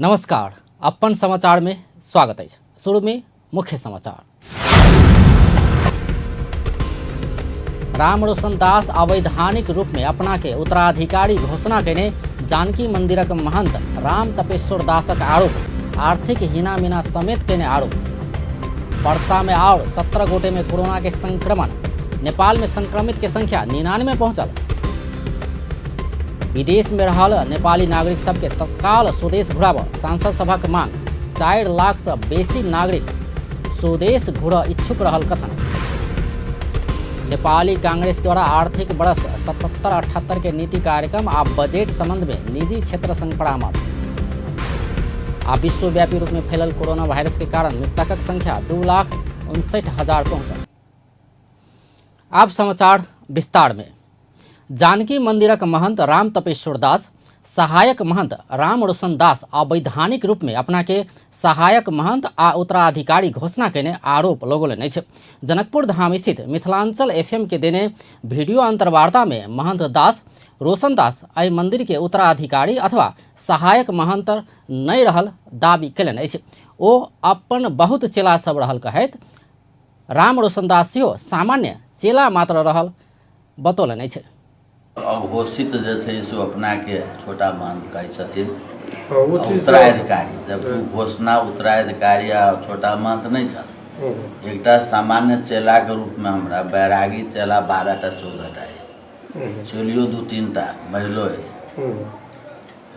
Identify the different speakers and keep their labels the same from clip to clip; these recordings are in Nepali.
Speaker 1: नमस्कार, अपन समाचार में स्वागत है। शुरू में मुख्य समाचार। राम रोशन दास अवैधानिक रूप में अपना के उत्तराधिकारी घोषणा करने जानकी मंदिरक महंत राम तपेश्वर दासक आरोप, आर्थिक हिनामिना समेत केने आरोप। वर्षा में और 17 गोटे में कोरोना के संक्रमण। नेपाल में संक्रमित के संख्या 99 पहुंचल। विदेश में रहल नेपाली नागरिक सबके तत्काल स्वदेश घुराब सांसद सभा के मांग। 4 लाख से बेसी नागरिक स्वदेश घुर इच्छुक रहल कथन। नेपाली कांग्रेस द्वारा आर्थिक वर्ष 77-78 के नीति कार्यक्रम आ बजट संबंध में निजी क्षेत्र संग परामर्श। आ विश्वव्यापी रूप में फैलल कोरोना वायरस के कारण मृतकक संख्या 2,59,000 पहुंचल। अब समाचार विस्तार में। जानकी मंदिरक महंत राम तपेश्वर दास, सहायक महंत राम रोशन दास अवैधानिक रूप में अपना के सहायक महंत आ उत्तराधिकारी घोषणा करने आरोप लगौलनि अछि। जनकपुर धाम स्थित मिथिलांचल एफएम के देने वीडियो अंतर्वार्ता में महंत दास रोशन दास एहि मंदिर के उत्तराधिकारी अथवा सहायक महंत नहीं रहल दावी कयलनि अछि। ओ अपन बहुत चेला सब रहल कहैत राम रोशन दास सेहो सामान्य चेला मात्र रहल बतौलनि अछि।
Speaker 2: अघोषित जैसे सो अपना के छोटा महंत कहै छथिन उत्तराधिकारी, जबकि घोषणा उत्तराधिकारी आ छोटा महंत नहीं छल। एकटा सामान्य चेला के रूप में हमरा बैरागी चेला 12टा 14टा है, चेलियो 2-3टा महिलो है,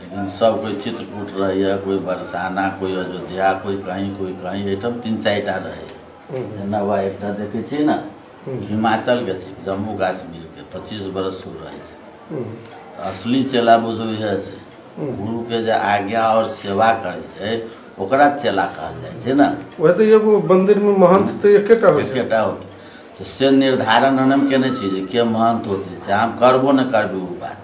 Speaker 2: लेकिन सब कोई चित्रकूट रहे, कोई बरसाना, कोई अयोध्या, कोई कहीं एठम 3-4टा रहे। जेना एकटा देखे छी ना हिमाचल के जम्मू कश्मीर के 25 बरस हो रहे छै। असली चेला बुझो यह छै, गुरु के जे आज्ञा और सेवा करे छै ओकरा चेला कहल जाय छै ना।
Speaker 3: वह तो एगो मंदिर में महंत तो एकेटा
Speaker 2: होते तो से निर्धारण हम केने छी जे के महंत होते से हम करबो न करबो उ बात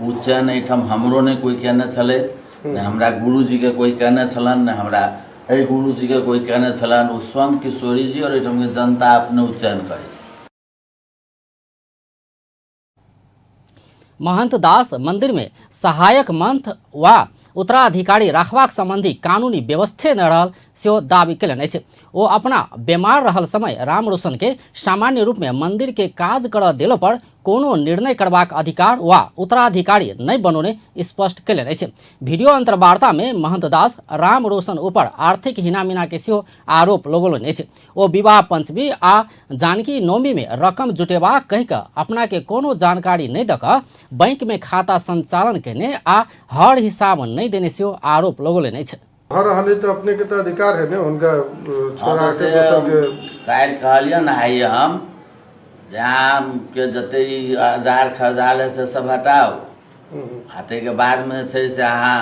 Speaker 2: उ चयन एठम हमरो ने कोई केने छले, ने हमरा गुरुजी के कोई केने छलन, ने हमरा ए गुरुजी के कोई कहने छलन। वो स्वयं किशोरी जी और एठम के जनता अपने उच्चयन करे।
Speaker 1: महंत दास मंदिर में सहायक महंत वा उत्तराधिकारी रखबाक संबंधी कानूनी व्यवस्था न रहल सेहो दावी कयलनि अछि। ओ अपना बीमार रहल समय राम रोशन के सामान्य रूप में मंदिर के काज कर देलो पर कोनो निर्णय करबाक अधिकार वा उत्तराधिकारी नहीं बनोने स्पष्ट कयलनि अछि। वीडियो अंतर्वार्ता में महंत दास राम रोशन ऊपर आर्थिक हिनामिना के सेहो आरोप लगौलनि अछि। ओ विवाह पंचमी आ जानकी नवमी में रकम जुटेबा कहि कऽ अपना के कोनो जानकारी नहीं दऽ कऽ बैंक में खाता संचालन केने आ हर हिसाब नहीं देने से आरोप लगौलनि अछि।
Speaker 3: हर हाले तो अपने के तो अधिकार है ना उनका छोड़ा के
Speaker 2: काल कहलिए ना है हम जहाँ के जते आधार खर्चाले से सब हटाओ, हटे के बाद में से अहाँ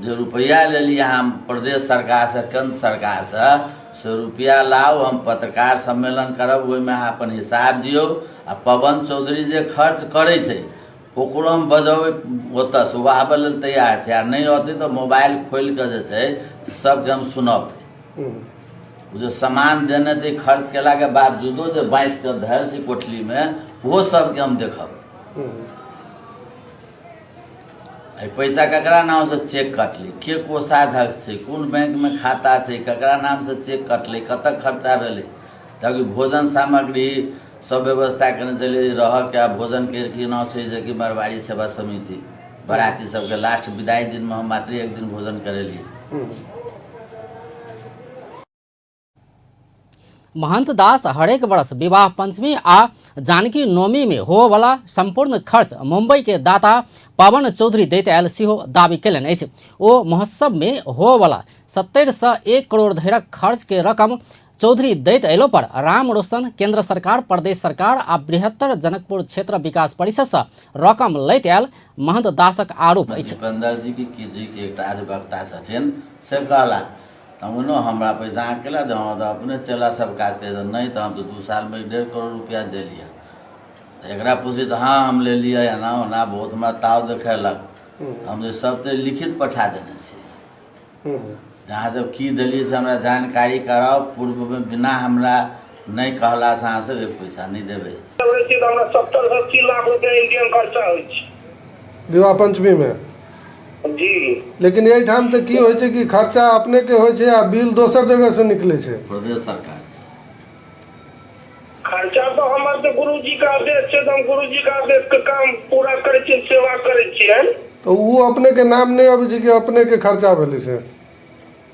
Speaker 2: जो रुपया ले ली हम प्रदेश सरकार से केंद्र सरकार से रुपया लाओ, हम पत्रकार सम्मेलन करब, ओहि में अपन हिसाब दियो। आ पवन चौधरी जे खर्च करे छै ओकरो हम बजावे ओतऽ से आबे लेल तैयार छै। आ नहीं होते तो मोबाइल खोल के जे छै सबके हम सुनब। जो सामान देने छै खर्च केला के बावजूदो जो बाँच के धैल छै कोठली में वो सबके हम देखब। पैसा ककरा नाम से चेक कटले, के कोषाध्यक्ष छै, कोन बैंक में खाता छै, ककरा नाम से चेक कटले, कतक खर्चा भेले, ताकि भोजन सामग्री सब व्यवस्था करने चले रह क्या भोजन के नाम से जे कि मारवाड़ी सेवा समिति बराती सबके लास्ट विदाई दिन में हम मात्र एक दिन भोजन करेलिए।
Speaker 1: महंत दास हरेक वर्ष विवाह पंचमी आ जानकी नवमी में हो वाला संपूर्ण खर्च मुंबई के दाता पवन चौधरी दैत आयल सेहो दावी कयलनि अछि। ओ महोत्सव में हो वाला 70 से 1 करोड़ धरिक खर्च के रकम चौधरी दैत अयलो पर राम रोशन केंद्र सरकार, प्रदेश सरकार आ बृहत्तर जनकपुर क्षेत्र विकास परिषद से रकम लैत आयल महंत दासक आरोप अछि।
Speaker 2: सिकंदर जी के एकटा अधिवक्ता छथिन से कहला हमनो हमरा पैसा केला दे, हम तो अपने चला सब काज करे, नहीं तो हम तो 2 साल में 1.5 करोड़ रुपया दे लिया। तो एकरा पूछी तो हाँ हम ले लिया या ना बहुत हमरा ताव देखेलक। हम सब तो लिखित पठा देने छी, जहाँ जब की दिल्ली से हमरा जानकारी कराओ, पूर्व में बिना हमरा नहीं कहला से अहाँ से पैसा नहीं देवे।
Speaker 3: 70 से 80 लाख रुपया इंडियन खर्चा होय छै विवाह पंचमी में।
Speaker 4: जी
Speaker 3: लेकिन यही ठाम तो की होय छै कि खर्चा अपने के होय छै आ बिल दोसर जगह से निकले छै
Speaker 2: प्रदेश सरकार से।
Speaker 4: खर्चा तो हमारे तो गुरु जी का आदेश है, तो हम गुरु जी का आदेश के काम पूरा करे छियै, सेवा करे छियै।
Speaker 3: तो वो अपने के नाम नहीं अबै छै कि अपने के खर्चा भेलै से?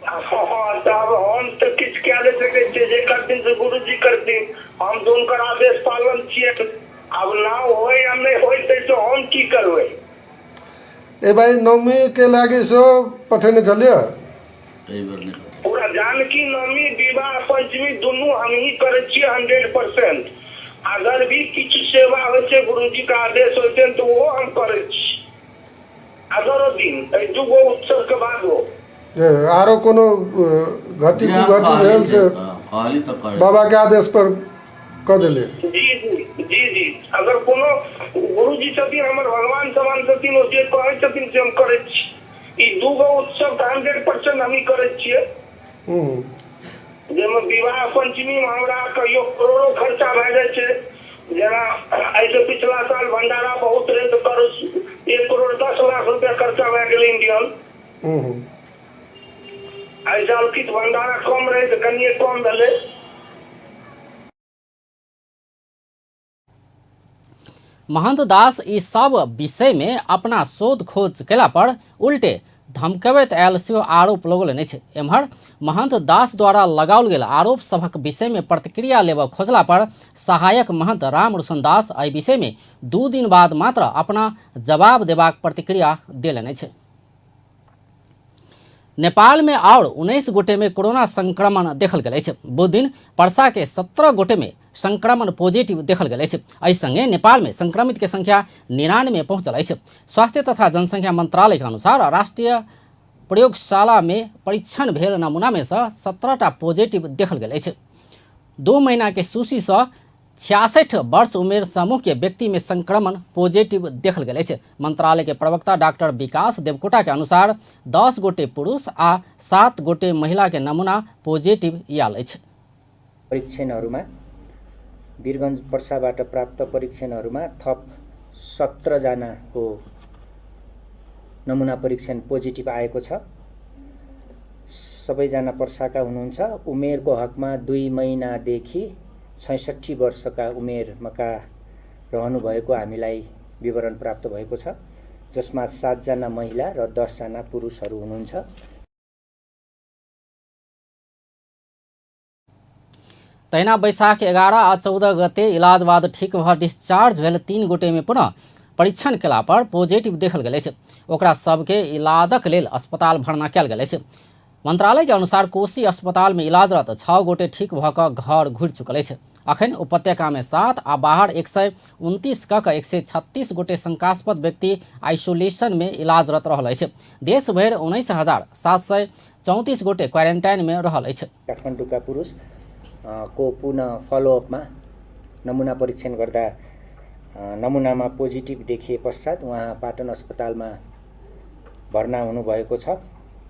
Speaker 4: हाँ, तब हम तो किछ कह नहीं सके छियै, जे करथिन से गुरु जी करथिन, हम तो उनकर आदेश पालन छियै। अब ना होय या नहीं होय तो हम की करबै?
Speaker 3: ए भाई नवमी के लागे सो पठेने चलिए
Speaker 2: एहि बेर नहि पठेने।
Speaker 4: पूरा जानकी नवमी विवाह पंचमी दुनू हम ही करे छियै 100%। अगर भी किछ सेवा होय छै गुरु जी का आदेश होय छै तो वो हम करे छी। अगरो दिन एहि दूगो उत्सव के बाद हो
Speaker 3: आरो कोनो घटी
Speaker 2: जे
Speaker 3: कुघटी
Speaker 2: कहली
Speaker 3: भेल से
Speaker 2: कहली तऽ करे।
Speaker 3: बाबा के आदेश पर क देले।
Speaker 4: जी अगर कोनो गुरु जी छथिन हमर भगवान समान छथिन, ओ जे कहै छथिन से हम करे छी। ई दूगो उत्सव 100% हम ही करे छियै। जेमे विवाह पंचमी में हमरा कहियो करोड़ों खर्चा भए जाइ छै। जेना ऐसे पिछला साल भंडारा बहुत रहे तो 1 करोड़ 10 लाख रुपया खर्चा भए गेल इंडियन। एहि साल किछु भंडारा कम रहे तो कनिए कम भेलै।
Speaker 1: महंत दास इस सब विषय में अपना शोध खोज केला पर उल्टे धमकबैत आयल सेहो आरोप लगौलनि अछि। एम्हर महंत दास द्वारा लगाओल गेल आरोप सभक विषय में प्रतिक्रिया लेबऽ खोजला पर सहायक महंत रामरोशन दास एहि विषय में 2 दिन बाद मात्र अपना जवाब देबाक प्रतिक्रिया देलनि अछि। नेपाल में और 19 गोटे में कोरोना संक्रमण देखल गेल अछि। बुध दिन पर्सा के 17 गोटे में संक्रमण पॉजिटिव देखल गेल अछि। एहि संगे नेपाल में संक्रमित के संख्या 99 पहुंचल अछि। स्वास्थ्य तथा जनसंख्या मंत्रालय के अनुसार राष्ट्रीय प्रयोगशाला में परीक्षण भेल नमूना में से 17टा पॉजिटिव देखल गेल अछि। 2 महीना के सूची से 66 वर्ष उमेर समूह के व्यक्ति में संक्रमण पॉजिटिव देखल गेल अछि। मंत्रालय के प्रवक्ता डॉक्टर विकास देवकोटा के अनुसार 10 गोटे पुरुष आ 7 गोटे महिला के नमूना पॉजिटिव आयल अछि।
Speaker 5: परीक्षणहरूमा वीरगञ्ज पर्साबाट प्राप्त परीक्षणहरूमा थप 17 जनाको नमुना परीक्षण पोजिटिभ आएको छ। सबैजना पर्साका हुनुहुन्छ। उमेरको हकमा 2 महिनादेखि 66 वर्षका उमेरका रहनुभएको हामीलाई विवरण प्राप्त भएको छ, जसमा 7 जना महिला र 10 जना पुरुषहरू हुनुहुन्छ।
Speaker 1: तहिना बैशाख 11 आ 14 गते इलाज बाद ठीक भऽ डिस्चार्ज भेल 3 गोटे में पुनः परीक्षण केला पर पॉजिटिव देखल गेल अछि। ओकरा सबके इलाजक लेल अस्पताल भर्ना कयल गेल अछि। मंत्रालय के अनुसार कोशी अस्पताल में इलाजरत 6 गोटे ठीक भऽ कऽ घर घुरि चुकल अछि। अखन उपत्यका में 7 आ बाहर 129 कऽ 136 गोटे शंकास्पद व्यक्ति आइसोलेशन में इलाजरत रहल अछि। देश भरि 19,734 गोटे क्वारेंटाइन में रहल अछि।
Speaker 5: काठमाडौँका पुरुष को पुनः फलोअपमा नमुना परीक्षण गर्दा नमुनामा पोजिटिभ देखिए पश्चात उहाँ पाटन अस्पतालमा भर्ना हुनुभएको छ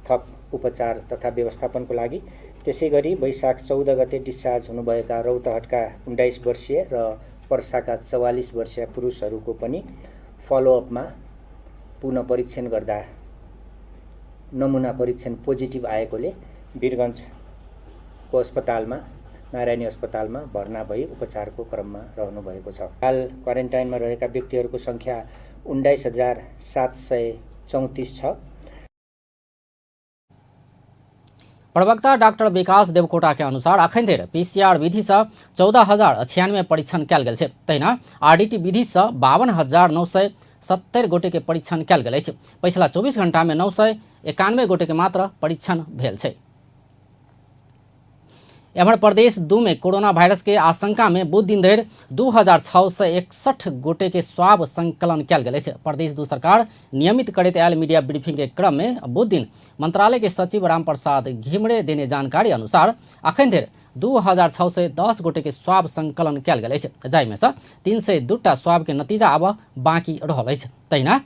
Speaker 5: थप उपचार तथा व्यवस्थापनको लागि। त्यसैगरी वैशाख 14 गते डिस्चार्ज हुनुभएका रौतहटका 19 वर्षीय र पर्साका 44 वर्षीय पुरुषहरूको पनि फलोअपमा पुनः परीक्षण गर्दा नमुना परीक्षण पोजिटिभ आएकोले वीरगञ्जको अस्पतालमा नारायणी अस्पतालमा भर्ना भई उपचारको क्रममा रहनुभएको छ। हाल क्वारेन्टाइनमा रहेका व्यक्तिहरूको संख्या 19,734 छ।
Speaker 1: प्रवक्ता डॉक्टर विकास देवकोटा के अनुसार अखन धरि PCR विधि से 14,096 परीक्षण कयल गेल छै। तहिना RDT विधि से 52,970 गोटे के परीक्षण कयल गेल अछि। पिछला 24 घंटा में 991 गोटे के मात्र परीक्षण भेल छै। एम्हर प्रदेश 2 में कोरोना वायरस के आशंका में बुध दिन धरि 2,661 गोटे के स्वाब संकलन कयल गेल अछि। प्रदेश 2 सरकार नियमित करैत आयल मीडिया ब्रीफिंग के क्रम में बुध दिन मंत्रालय के सचिव रामप्रसाद घिमरे देने जानकारी अनुसार अखन धरि 2,610 गोटे के स्वाब संकलन कयल गेल अछि, जाहिमे से 302टा स्वाब के नतीजा आब बाँकी रहल अछि। तहिना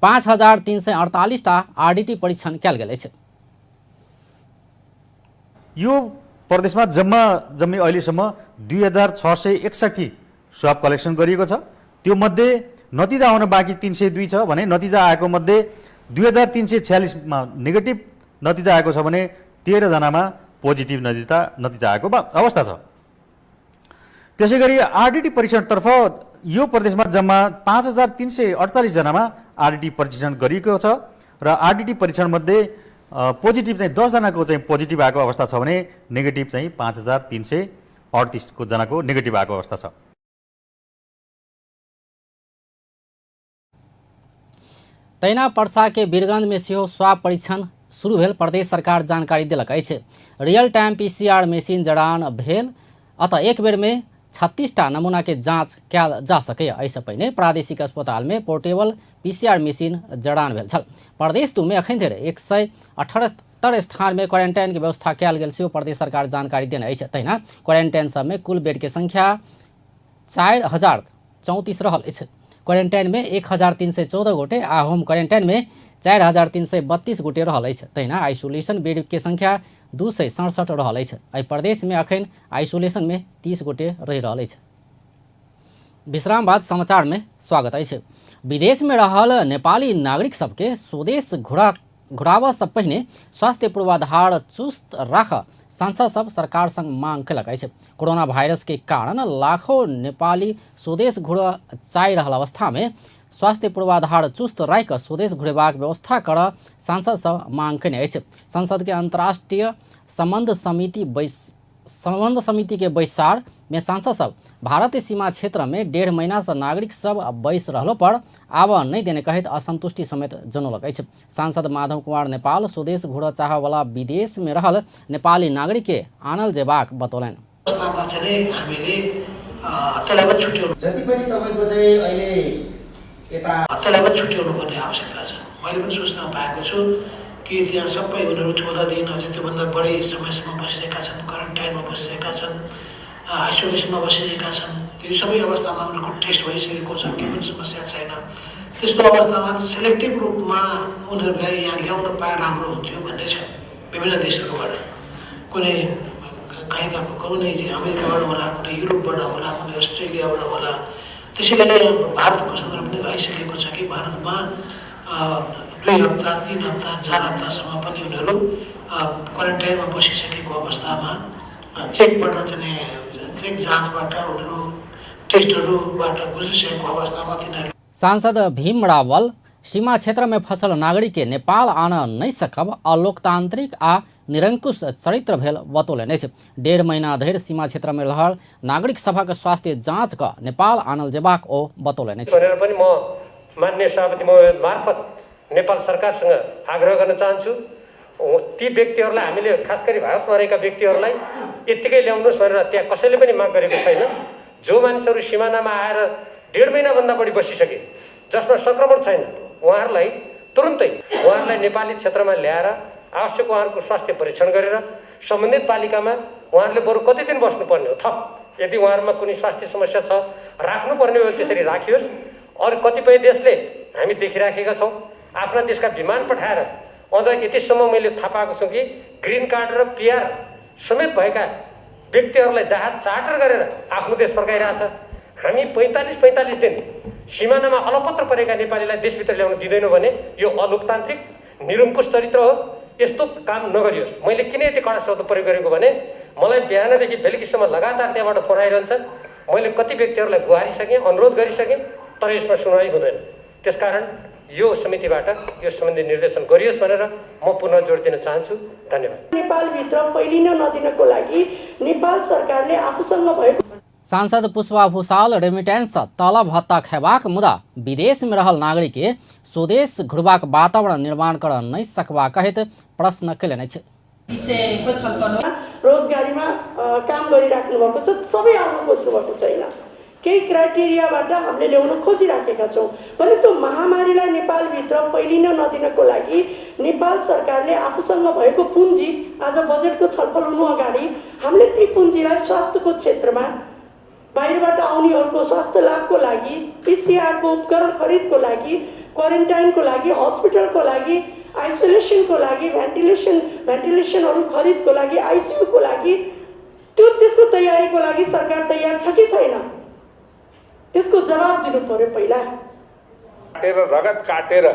Speaker 1: 5,348टा RDT परीक्षण कयल गेल अछि।
Speaker 6: यो प्रदेशमा जम्मै अहिलेसम्म 2,661 स्वाब कलेक्सन गरिएको छ। त्यो मध्ये नतिजा आउन बाँकी 302 छ भने नतिजा आएको मध्ये 2346मा नेगेटिभ नतिजा आएको छ भने 13 जनामा पोजिटिभ नतिजा आएको अवस्था छ। त्यसै गरी आरडिटी परीक्षणतर्फ यो प्रदेशमा जम्मा 5348 जनामा आरडिटी परीक्षण गरिएको छ र आरडिटी परीक्षण मध्ये पोजिटिभ चाहिँ 10 जनाको चाहिँ पोजिटिभ आएको अवस्था छ भने नेगेटिभ चाहिँ 5338 को जनाको नेगेटिभ आएको अवस्था छ।
Speaker 1: तैना पर्सा के वीरगंज में सेहो स्वाब परीक्षण शुरू भेल प्रदेश सरकार जानकारी दिलक अछि। रियल टाइम पीसीआर मशीन जड़ान भेल अतः एक बेर में 36टा नमूना के जांच कयल जा सकै। एहिसँ पहिने प्रादेशिक अस्पताल में पोर्टेबल पीसीआर मशीन जड़ान भेल छल। प्रदेश 2 में अखन धरि 178 स्थान में क्वारेंटाइन के व्यवस्था कयल गेल सेहो प्रदेश सरकार जानकारी देने अछि। तहिना क्वारेंटाइन सब में कुल बेड के संख्या 4034 रहल अछि। क्वारेंटाइन में 1314 गोटे आ होम क्वारेंटाइन में 4332 गोटे रहल अछि। तहिना आइसोलेशन बेड के संख्या 267 रहल अछि। एहि प्रदेश में अखन आइसोलेशन में 30 गोटे रहि रहल अछि। विश्राम बाद समाचार में स्वागत अछि। विदेश में रहल नेपाली नागरिक सबके स्वदेश घुराबऽ से पहिने स्वास्थ्य पूर्वाधार चुस्त राख सांसद सब सरकार संग मांग कयलक अछि। कोरोना वायरस के कारण लाखों नेपाली स्वदेश घुरऽ चाहि रहल अवस्था में स्वास्थ्य पूर्वाधार चुस्त राखि कऽ स्वदेश घुरेबाक व्यवस्था करऽ सांसद सब मांग कयने अछि। संसद के अंतर्राष्ट्रीय संबंध समिति के बैसार में सांसद सब भारतीय सीमा क्षेत्र में 1.5 महीना से नागरिक सब बैस रहलो पर आबऽ नहीं देने कहैत असंतुष्टि समेत जनौलक अछि। सांसद माधव कुमार नेपाल स्वदेश घुरऽ चाहऽ वाला विदेश में रहल नेपाली नागरिक के आनल जेबाक बतौलनि।
Speaker 7: छुट्याउनुपर्ने आवश्यकता छ। मैले पनि सूचना पाएको छु कि त्यहाँ सबै उनीहरू 14 दिन अझै त्योभन्दा बढी समयसम्म बसिरहेका छन्, क्वारेन्टाइनमा बसिरहेका छन्, आइसोलेसनमा बसिरहेका छन्। त्यो सबै अवस्थामा उनीहरूको टेस्ट भइसकेको छ, केही पनि समस्या छैन। त्यस्तो अवस्थामा सेलेक्टिभ रूपमा उनीहरूलाई यहाँ ल्याउन पाए राम्रो हुन्थ्यो भन्ने छ। विभिन्न देशहरूबाट कुनै अमेरिकाबाट होला, कुनै युरोपबाट होला, कुनै अस्ट्रेलियाबाट होला। त्यसैले भारतको सन्दर्भ पनि आइसकेको छ कि भारतमा 2 हप्ता 3 हप्ता 4 हप्तासम्म पनि उनीहरू क्वारेन्टाइनमा बसिसकेको अवस्थामा चेक जाँचबाट उनीहरू टेस्टहरूबाट गुज्रिसकेको अवस्थामा तिनीहरू।
Speaker 1: सांसद भीम रावल सीमा क्षेत्र में फंसल नागरिक के नेपाल आन नहीं सकब अलोकतांत्रिक आ निरंकुश चरित्र भेल बतौलनि अछि। 1.5 महीना धरि सीमा क्षेत्र में रहल नागरिक सभक स्वास्थ्य जांच क नेपाल आनल जेबाक ओ बतौलनि अछि।
Speaker 8: भनेर पनि म माननीय सभापति महोदय मार्फत नेपाल सरकारसँग आग्रह गर्न चाहन्छु। ती व्यक्तिहरूलाई हामीले खास गरी भारतमा रहेका व्यक्तिहरूलाई यत्तिकै ल्याउनुहोस् भनेर त्यहाँ कसैले पनि माग गरेको छैन। जो मानिसहरू सिमानामा आएर 1.5 महिनाभन्दा बढी बसिसके, जसमा संक्रमण छैन, उहाँहरूलाई तुरुन्तै उहाँहरूलाई नेपाली क्षेत्रमा ल्याएर आवश्यक उहाँहरूको स्वास्थ्य परीक्षण गरेर सम्बन्धित पालिकामा उहाँहरूले बरु कति दिन बस्नुपर्ने हो थप, यदि उहाँहरूमा कुनै स्वास्थ्य समस्या छ राख्नुपर्ने हो त्यसरी राखियोस्। अरू कतिपय देशले हामी देखिराखेका छौँ आफ्ना देशका विमान पठाएर अझ यतिसम्म मैले थाहा पाएको छु कि ग्रिन कार्ड र पिआर समेत भएका व्यक्तिहरूलाई जहाज चार्टर गरेर आफ्नो देश फर्काइरहेछ। हामी 45 दिन सिमानामा अलपत्र परेका नेपालीलाई देशभित्र ल्याउन दिँदैनौँ भने यो अलोकतान्त्रिक निरङ्कुश चरित्र हो। यस्तो काम नगरियोस्। मैले किन यति कडा शब्द प्रयोग गरेको भने मलाई बिहानदेखि बेलुकीसम्म लगातार त्यहाँबाट फोन आइरहन्छ। मैले कति व्यक्तिहरूलाई गुहारिसकेँ, अनुरोध गरिसकेँ, तर यसमा सुनवाई हुँदैन। त्यसकारण यो समितिबाट यो सम्बन्धी निर्देशन गरियोस् भनेर म पुनः जोड दिन चाहन्छु। धन्यवाद।
Speaker 9: नेपालभित्र फैलिन नदिनको लागि नेपाल सरकारले आफूसँग भएको
Speaker 1: सांसद पुष्पा भूषाल रेमिटेंस तलब भत्ता खेबाक मुदा विदेश में रहल नागरिक के स्वदेश घुरबाक वातावरण निर्माण कर नहीं सकबा कहैत प्रश्न कयलनि अछि।
Speaker 9: रोजगारीमा काम गरिराख्नु भएको छ, सबै आउनु खोज्नु भएको छैन। केही क्राइटेरियाबाट हामीले ल्याउन खोजिराखेका छौँ भने त्यो महामारीलाई नेपालभित्र फैलिन नदिनको लागि नेपाल सरकारले आफूसँग भएको पुँजी आज बजेटको छलफल हुनु अगाडि हामीले ती पुँजीलाई स्वास्थ्यको क्षेत्रमा बाहिरबाट आउनेहरूको स्वास्थ्य लाभको लागि, पीसीआरको उपकरण खरिदको लागि, क्वारेन्टाइनको लागि, हस्पिटलको लागि, आइसोलेसनको लागि, भेन्टिलेसनहरू खरिदको लागि, आइसियूको लागि त्यसको तयारीको लागि सरकार तयार छ कि छैन त्यसको जवाब दिनु पर्यो पहिला।
Speaker 10: रगत काटेर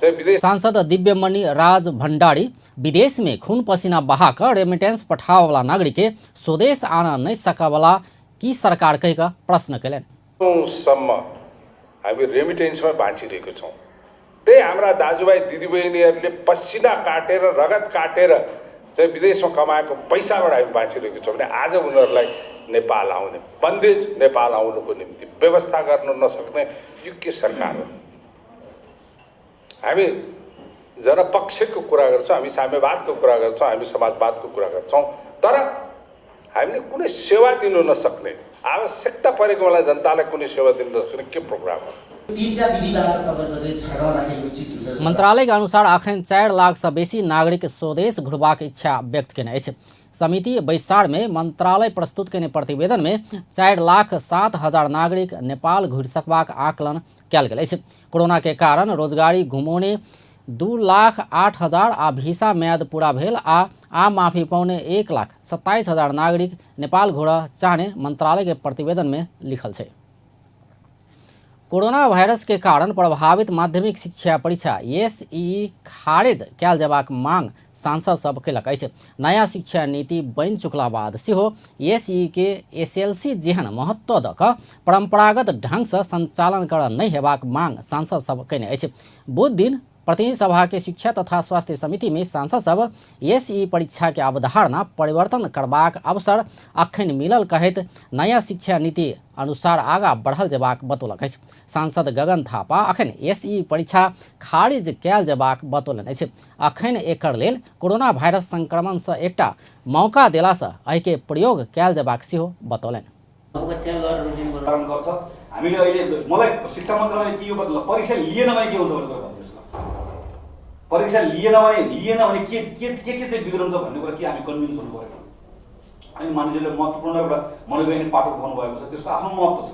Speaker 10: चाहिँ विदेश
Speaker 1: सांसद दिव्यमणि राज भण्डारी विदेश में खून पसीना बहाकर रेमिटेंस पठावे वाला नागरिक के स्वदेश आना नहीं सकवाला की सरकार कहेका प्रश्न कैलन।
Speaker 10: सम्म हामी रेमिटेन्समा बाँचिरहेको छौँ। त्यही हाम्रा दाजुभाइ दिदीबहिनीहरूले पसिना काटेर रगत काटेर चाहिँ विदेशमा कमाएको पैसाबाट हामी बाँचिरहेको छौँ भने आज उनीहरूलाई नेपाल आउने बन्देज नेपाल आउनुको निम्ति व्यवस्था गर्न नसक्ने यो के सरकार हो? हामी जनपक्षको कुरा गर्छौँ, हामी साम्यवादको कुरा गर्छौँ, हामी समाजवादको कुरा गर्छौँ, तर हामीले कुनै सेवा दिनु नसक्ने, आवश्यकता परेको बेला जनतालाई कुनै सेवा दिनु नसक्ने के प्रोग्राम हो?
Speaker 1: मंत्रालय के अनुसार अखन 4 लाख से बेसी नागरिक स्वदेश घुरबाक इच्छा व्यक्त केने अछि। समिति बैसार में मंत्रालय प्रस्तुत केने प्रतिवेदन में 4,07,000 नागरिक नेपाल घुरि सकबाक आकलन कयल गेल अछि। कोरोना के कारण रोजगारी घुमौने 2,08,000 आ भिसा म्याद पूरा भेल आ माफी पाउने 1,27,000 नागरिक नेपाल घुरऽ चाहने मंत्रालय के प्रतिवेदन में लिखल छै। कोरोना वायरस के कारण प्रभावित माध्यमिक शिक्षा परीक्षा SEE खारेज कयल जयबाक मांग सांसद सब केलक अछि। नया शिक्षा नीति बनि चुकला बाद सेहो SEE के SLC जेहन महत्व दऽ कऽ परंपरागत ढंग से संचालन करऽ नहि हेबाक मांग सांसद सब केने अछि। बुध दिन प्रतिनिधि सभा के शिक्षा तथा स्वास्थ्य समिति में सांसद सब SEE परीक्षा के अवधारणा परिवर्तन करबाक अवसर अखन मिलल कहैत नया शिक्षा नीति अनुसार आगा बढ़ल जयबाक बतौलक अछि। सांसद गगन थापा अखन SEE परीक्षा खारिज कयल जयबाक बतौलनि अछि। अखन एकर लेल कोरोना वायरस संक्रमण से एकटा मौका देला से एहि के प्रयोग कयल जयबाक सेहो बतौलनि।
Speaker 6: हामीले अहिले मलाई शिक्षा मन्त्रालयले के यो बदल परीक्षा लिएन भने के हुन्छ भनेर भन्नुहोस् न। परीक्षा लिएन भने के चाहिँ बिग्रन्छ भन्ने कुरा के हामी कन्भिन्स हुनु पर्यो। अनि मानिसले महत्त्वपूर्ण एउटा मनोवैज्ञानिक पाटो उठाउनु भएको छ, त्यसको आफ्नो महत्त्व छ।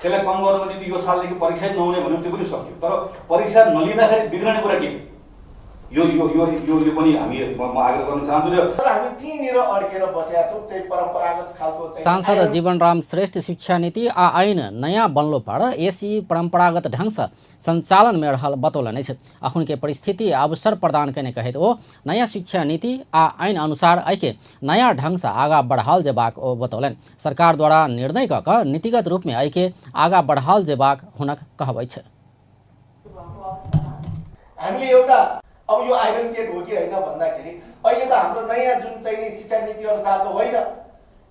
Speaker 6: त्यसलाई कम गर्नको निम्ति यो सालदेखि परीक्षा नहुने भन्यो त्यो पनि सक्यो, तर परीक्षा नलिँदाखेरि बिग्रने कुरा के यो पनि हामी आग्रह गर्न चाहन्छु।
Speaker 11: तर हामी तीनिर अड्केर बसेका छौँ त्यही परम्परागत खालको।
Speaker 1: सांसद जीवनराम श्रेष्ठ शिक्षा नीति आ ऐन नया बनलो पर SEE परंपरागत ढंग से संचालन में रहल बतौलनि अछि। अखन के परिस्थिति अवसर प्रदान करने कहित ओ नया शिक्षा नीति आ ऐन अनुसार एके नया ढंग से आगा बढ़ाल जेबाक ओ बतौलनि। सरकार द्वारा निर्णय कऽ कऽ नीतिगत रूप में एके आगा बढ़ाल जेबाक हुनक कहबै छै।
Speaker 11: हामीले एउटा अब यो आइरन गेट हो कि होइन भन्दाखेरि अहिले त हाम्रो नयाँ जुन चाहिँ नि शिक्षा नीति अनुसार त होइन,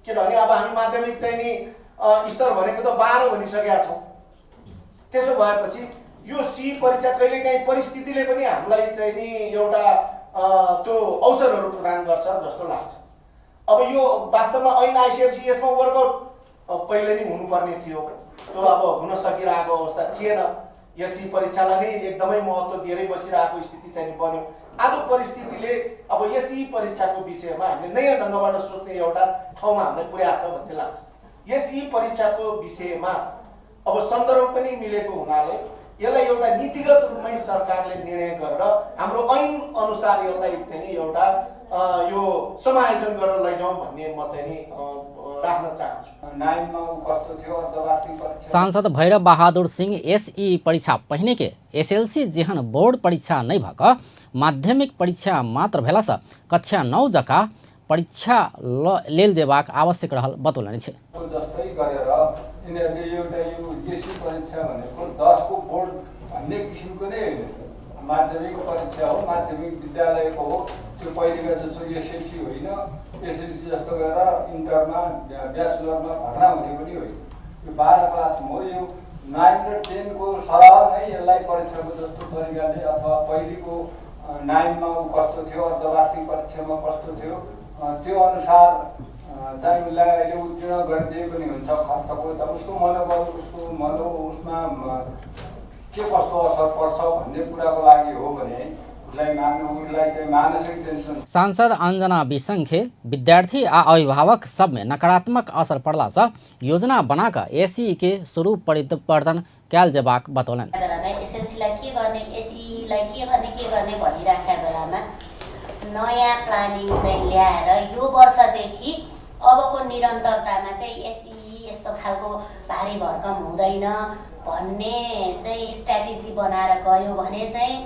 Speaker 11: किनभने अब हामी माध्यमिक चाहिँ नि स्तर भनेको त 12 भनिसकेका छौँ। त्यसो भएपछि यो SEE परीक्षा कहिलेकाहीँ परिस्थितिले पनि हामीलाई चाहिँ नि एउटा त्यो अवसरहरू प्रदान गर्छ जस्तो लाग्छ। अब यो वास्तवमा ऐन ICFC यसमा वर्कआउट पहिले नै हुनुपर्ने थियो, त्यो अब हुन सकिरहेको अवस्था थिएन। SEE परीक्षालाई नै एकदमै महत्त्व दिएरै बसिरहेको स्थिति चाहिँ बन्यो। आज परिस्थितिले अब SEE परीक्षाको विषयमा हामीले नयाँ ढङ्गबाट सोच्ने एउटा ठाउँमा हामीलाई पुर्याएको छ भन्ने लाग्छ। SEE परीक्षाको विषयमा अब सन्दर्भ पनि मिलेको हुनाले यसलाई एउटा नीतिगत रूपमै सरकारले निर्णय गरेर हाम्रो ऐन अनुसार यसलाई चाहिँ नि एउटा यो समायोजन गरेर लैजाउँ भन्ने म चाहिँ नि राख्न चाहन्छु।
Speaker 1: सांसद भैरव बहादुर सिंह SEE परीक्षा पहिने के SLC जेहन बोर्ड परीक्षा नहीं भऽ माध्यमिक परीक्षा मात्र भेला से कक्षा 9 जका परीक्षा लेल जेबाक आवश्यक रहल बतौलनि छै।
Speaker 12: जस्तै गरेर यिनीहरूले एउटा यो SEE परीक्षा भनेको 10 को बोर्ड भन्ने किसिमको नै होइन, माध्यमिक परीक्षा हो, माध्यमिक विद्यालयको हो। त्यो पहिलेका जस्तो SLC होइन, SLC जस्तो गरेर इन्टरमा ब्याचलरमा भर्ना हुने पनि होइन। यो 12 क्लासमा हो। यो 9 र 10 को सरह नै यसलाई परीक्षाको जस्तो तरिकाले अथवा पहिलेको 9 मा कस्तो थियो, अर्धवार्षिक परीक्षामा कस्तो थियो त्यो अनुसार चाहिँ उसलाई अहिले उत्तीर्ण गरिदिए पनि हुन्छ। खर्चको त उसको मनोबल उसको उसमा के कस्तो असर पर्छ भन्ने कुराको लागि हो भने
Speaker 1: सांसद अंजना बिसंखे विद्यार्थी आ अभिभावक सब में नकारात्मक असर पड़ला से योजना बनाकर SEE के स्वरूप परिवर्तन कयल जेबाक बतौलनि।
Speaker 13: नयाँ प्लानिङ चाहिँ ल्याएर यो वर्षदेखि अबको निरन्तरतामा चाहिँ SEE यस्तो खालको भारी भरकम हुँदैन, भन्ने चाहिँ स्ट्राटेजी बनाएर गयो भने चाहिँ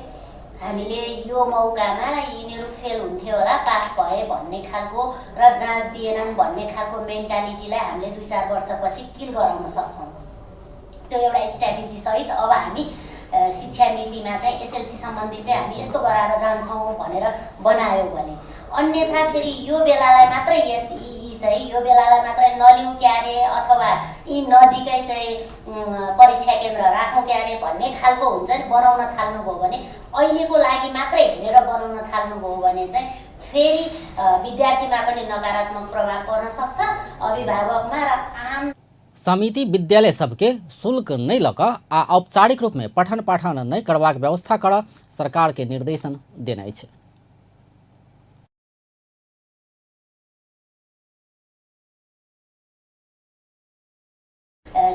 Speaker 13: हामीले यो मौकामा यिनीहरू फेल हुन्थ्यो होला, पास भए भन्ने खालको र जाँच दिएनन् भन्ने खालको मेन्टालिटीलाई हामीले 2-4 वर्षपछि किल गराउन सक्छौँ। त्यो एउटा स्ट्राटेजी सहित अब हामी शिक्षा नीतिमा चाहिँ एसएलसी सम्बन्धी चाहिँ हामी यस्तो गराएर जान्छौँ भनेर बनायो भने, अन्यथा फेरि यो बेलालाई मात्रै चाहिँ यो बेलालाई मात्रै नलिउँ क्यारे अथवा यी नजिकै चाहिँ परीक्षा केन्द्र राखौँ क्यारे भन्ने खालको हुन्छ नि, बनाउन थाल्नुभयो भने, अहिलेको लागि मात्रै हेरेर बनाउन थाल्नुभयो भने चाहिँ फेरि विद्यार्थीमा पनि नकारात्मक प्रभाव पर्न सक्छ, अभिभावकमा र आम।
Speaker 1: समिति विद्यालय सबके शुल्क नहीं लक आ औपचारिक रूप में पठन पाठन नहीं करबाक व्यवस्था कर सरकार के निर्देशन देनाइ छै।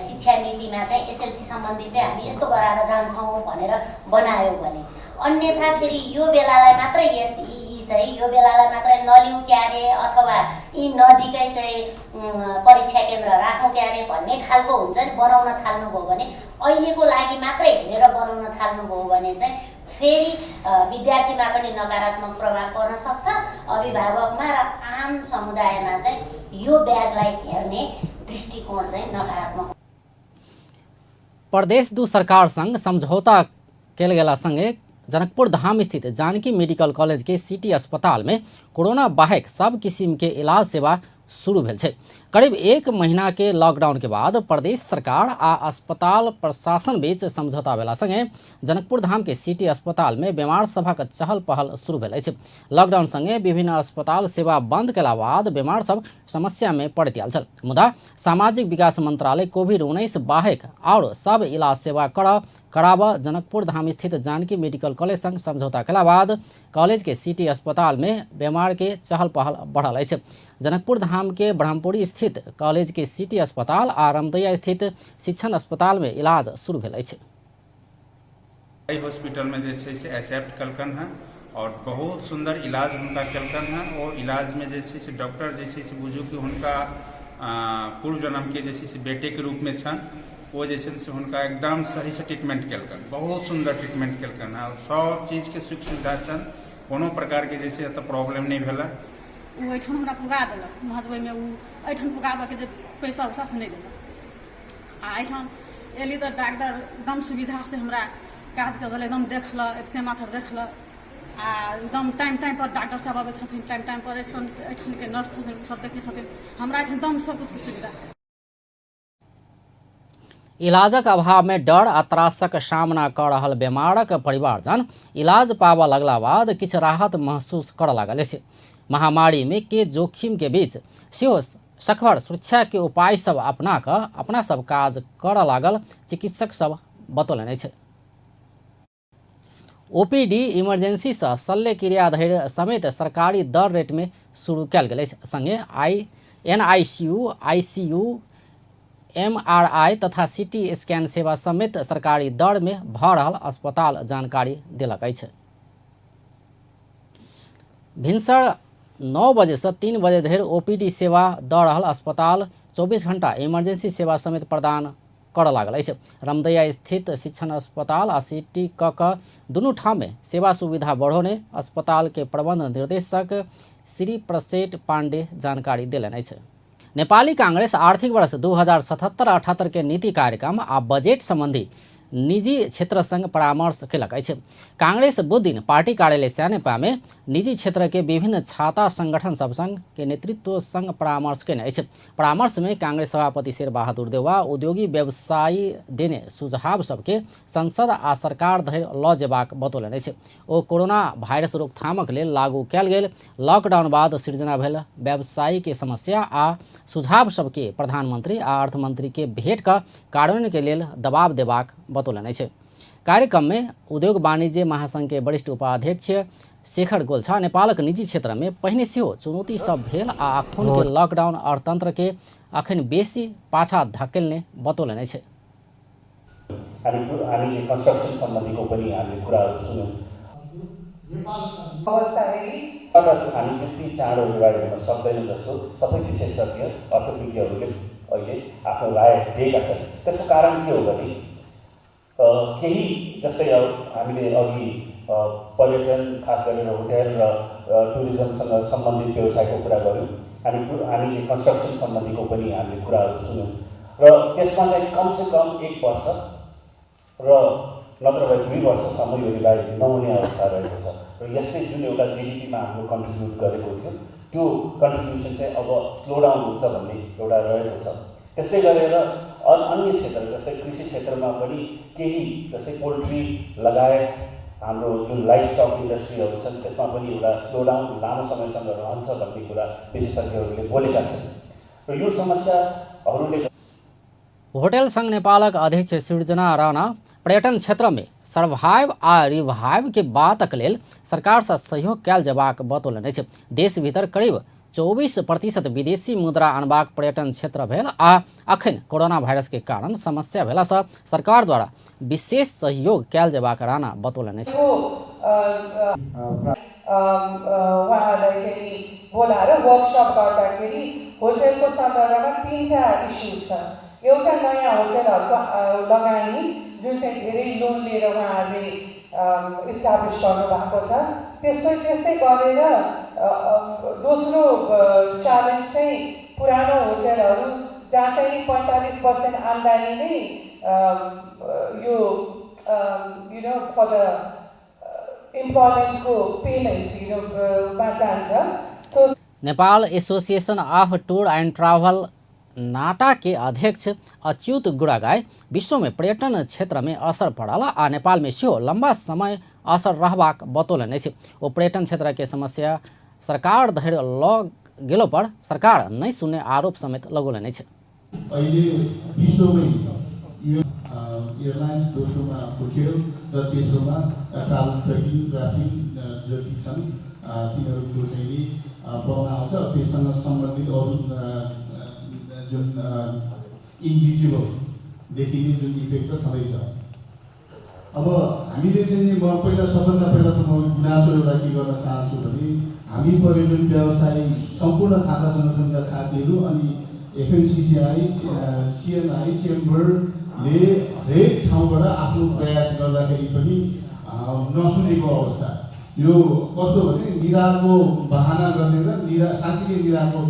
Speaker 13: शिक्षा नीतिमा चाहिँ एसएलसी सम्बन्धी चाहिँ हामी यस्तो गराएर जान्छौँ भनेर बनायो भने, अन्यथा फेरि यो बेलालाई मात्रै चाहिँ यो बेलालाई मात्रै नलिउँ क्यारे अथवा यी नजिकै चाहिँ परीक्षा केन्द्र राखौँ क्यारे भन्ने खालको हुन्छ नि, बनाउन थाल्नुभयो भने, अहिलेको लागि मात्रै हेरेर बनाउन थाल्नुभयो भने चाहिँ फेरि विद्यार्थीमा पनि नकारात्मक प्रभाव पर्न सक्छ, अभिभावकमा र आम समुदायमा चाहिँ यो ब्याजलाई हेर्ने दृष्टिकोण चाहिँ नकारात्मक।
Speaker 1: प्रदेश दू सरकार संग समझौता कल गेला संगे जनकपुर धाम स्थित जानकी मेडिकल कॉलेज के सिटी अस्पताल में कोरोना बाहेक सब किस्म के इलाज सेवा शुरू भेल छै। करीब 1 महीना के लॉकडाउन के बाद प्रदेश सरकार आ अस्पताल प्रशासन बीच समझौता भेला संगे जनकपुर धाम के सिटी अस्पताल में बीमार सभक चहल पहल शुरू भेल अछि। लॉकडाउन संगे विभिन्न अस्पताल सेवा बंद केला बाद बीमार सब समस्या में पड़ि आयल छल, मुदा सामाजिक विकास मंत्रालय कोविड-19 बाहेक और सब इलाज सेवा कराब जनकपुर धाम स्थित जानकी मेडिकल कॉलेज संग समझौता केला बाद कॉलेज के सिटी अस्पताल में बीमार के चहल पहल बढ़ल अछि। जनकपुर धाम के ब्रह्मपुरी स्थित कॉलेज के सिटी अस्पताल आ रामदैया स्थित शिक्षण अस्पताल में इलाज शुरू भेल अछि।
Speaker 14: हॉस्पिटल में जे छै से एक्सेप्ट कलकन है और बहुत सुंदर इलाज हुनका कलकन है। और इलाज में जे छै से डॉक्टर जे छै से बुझू कि हुनका पूर्व जन्म के जे छै से बेटे के रूप में छन, वो जे छै से हुनका एकदम सही से ट्रीटमेंट कलकन, बहुत सुंदर ट्रीटमेंट कलकन है और सब चीज के सुख सुविधा छन, कोनो प्रकार के जे छै त प्रॉब्लम नहीं भेला।
Speaker 15: ओहिठाम हमरा पुगा देलक महजबैमे, ओ एहिठाम पुगाबऽके जे पैसा उसा से नहीं देलक आ एहिठाम एली तऽ डॉक्टर एकदम सुविधा से हमरा काज कर एकदम देखलक, एक मात्र देखलक आ एकदम टाइम पर डॉक्टर साहब आबै छथिन, टाइम पर एहिठाम के नर्स छथिन सब देखै छथिन, हमरा एहिठाम एकदम सब कुछ के सुविधा।
Speaker 1: इलाजक अभाव में डर आ त्रासक सामना कर रहल बीमारक परिवारजन इलाज पाबऽ लगला बाद किछु राहत महसूस करऽ लागल अछि। महामारी में के जोखिम के बीच सेहो सखर सुरक्षा के उपाय सब अपना कऽ अपना सब काज करऽ लागल चिकित्सक सब बतौलनि अछि। ओपीडी इमरजेंसी से शल्य क्रिया धरि समेत सरकारी दर रेट में शुरू कयल गेल अछि। संगे NICU, ICU, MRI तथा CT स्कैन सेवा समेत सरकारी दर में भऽ रहल अस्पताल जानकारी देलक अछि। भिनसर 9 बजे से 3 बजे धरि ओपीडी सेवा दऽ रहल अस्पताल 24 घंटा इमरजेंसी सेवा समेत प्रदान करऽ लागल अछि। रामदैया स्थित शिक्षण अस्पताल आ सिटी कऽ दुनू ठाम में सेवा सुविधा बढ़ौने अस्पताल के प्रबंध निर्देशक श्री प्रसेठ पांडे जानकारी देलनि अछि। नेपाली कांग्रेस आर्थिक वर्ष 2077-78 के नीति कार्यक्रम आ बजेट संबंधी निजी क्षेत्र संग परामर्श केलक अछि। कांग्रेस बुध दिन पार्टी कार्यालय स्यानेपा में निजी क्षेत्र के विभिन्न छाता संगठन सब संग के नेतृत्व संग परामर्श केने अछि। परामर्श में कांग्रेस सभापति शेर बहादुर देउवा उद्योगी व्यवसायी देने सुझाव सबके संसद आ सरकार धरि लऽ जेबाक बतौलनि अछि। ओ कोरोना वायरस रोकथामक लेल लागू कयल गेल लॉकडाउन बाद सृजना भेल व्यवसायी के समस्या आ सुझाव सबके प्रधानमंत्री आ अर्थमंत्री के भेट कऽ कार्यान्वयन के लेल दबाव देबाक बतौलनि अछि। कार्यक्रम में उद्योग वाणिज्य महासंघ के वरिष्ठ उपाध्यक्ष शेखर गोल्छा नेपालक निजी क्षेत्र में पहिने सेहो चुनौती सब भेल आ अखन के लॉकडाउन अर्थतंत्र के अखन बेसी पाछा धकेल्ने बतौलनि अछि।
Speaker 16: हामीले कन्स्ट्रक्सन सम्बन्धीको पनि हामीले कुराहरू सुन्यौँ। हामी त्यति चाँडो अगाडि बढ्न सक्दैनौँ जस्तो सबै विशेषज्ञ अर्थविज्ञहरूले अहिले आफ्नो राय दिएका छन्। त्यसको कारण के हो भने केही जस्तै हामीले अघि पर्यटन खास गरेर होटेल र टुरिज्मसँग सम्बन्धित व्यवसायको कुरा गऱ्यौँ, हामीले कन्स्ट्रक्सन सम्बन्धीको पनि हामीले कुराहरू सुन्यौँ र त्यसमा चाहिँ कमसेकम 1 वर्ष र नत्र भए 2 वर्षसम्म यो रिभाइभ नहुने अवस्था रहेको छ र यसले जुन एउटा जिडिपीमा हाम्रो कन्ट्रिब्युट गरेको थियो त्यो कन्ट्रिब्युसन चाहिँ अब स्लो डाउन हुन्छ भन्ने एउटा रहेको छ। त्यसै गरेर अन्य क्षेत्र जस्तै कृषि क्षेत्रमा पनि केही जस्तै पोल्ट्री लगायत हाम्रो जुन लाइफ स्टक इन्डस्ट्रीहरू छन् त्यसमा पनि एउटा स्लो डाउन लामो समयसम्म रहन्छ भन्ने कुरा विशेषज्ञहरूले बोलेका छन् र यो समस्याहरूले
Speaker 1: होटल संघ नेपालक अध्यक्ष सृजना राणा पर्यटन क्षेत्र में सर्वाइव आ रिवाइव के बातक लेल सरकार से सहयोग कयल जेबाक बतौलनि अछि। देश भीतर करीब 24% विदेशी मुद्रा अनबाक पर्यटन क्षेत्र भेल आ अखन कोरोना वायरस के कारण समस्या भेला से सरकार द्वारा विशेष सहयोग कयल जेबाक राणा बतौलनि अछि।
Speaker 17: उहाँहरूलाई चाहिँ बोलाएर वर्कसप गर्दाखेरि होटलको सन्दर्भमा 3टा इस्युज छ। एउटा नयाँ होटलहरूको लगानी जुन चाहिँ धेरै लोन लिएर उहाँहरूले इस्टाब्लिस गर्नुभएको छ, त्यस्तै गरेर दोस्रो च्यालेन्ज चाहिँ पुरानो होटलहरू जहाँ चाहिँ 45% आम्दानी नै यो फर द इम्प्लोइमेन्टको पेमेन्ट मा जान्छ।
Speaker 1: Nepal association of tour and travel NATA के अध्यक्ष अच्युत गुड़ागाई विश्व में पर्यटन क्षेत्र में असर पड़ल आ नेपाल में सेहो लंबा समय असर रहबाक बतौलनि अछि। ओ पर्यटन क्षेत्र के समस्या सरकार धरि ल गेलो पर सरकार नहीं सुने आरोप समेत लगौलनि अछि।
Speaker 18: अहिले विश्वमै एयरलाइन्स, दोस्रोमा होटल र तेस्रोमा ट्राभल ट्रेकिङ राफ्टिङ जति छन् तिनीहरूको चाहिँ प्रभाव आउँछ। त्यससँग सम्बन्धित अरू जुन इन्भिजिबल देखिने जुन इफेक्ट त छँदैछ। अब हामीले चाहिँ सबभन्दा पहिला त म गुनासो एउटा के गर्न चाहन्छु भने हामी पर्यटन व्यवसायी सम्पूर्ण छात्र सङ्गठनका साथीहरू अनि एफएमसिसिआई, सिएनआई चेम्बरले हरेक ठाउँबाट आफ्नो प्रयास गर्दाखेरि पनि नसुनेको अवस्था। यो कस्तो भने निराको बहाना गर्ने र साँच्चीकै निराको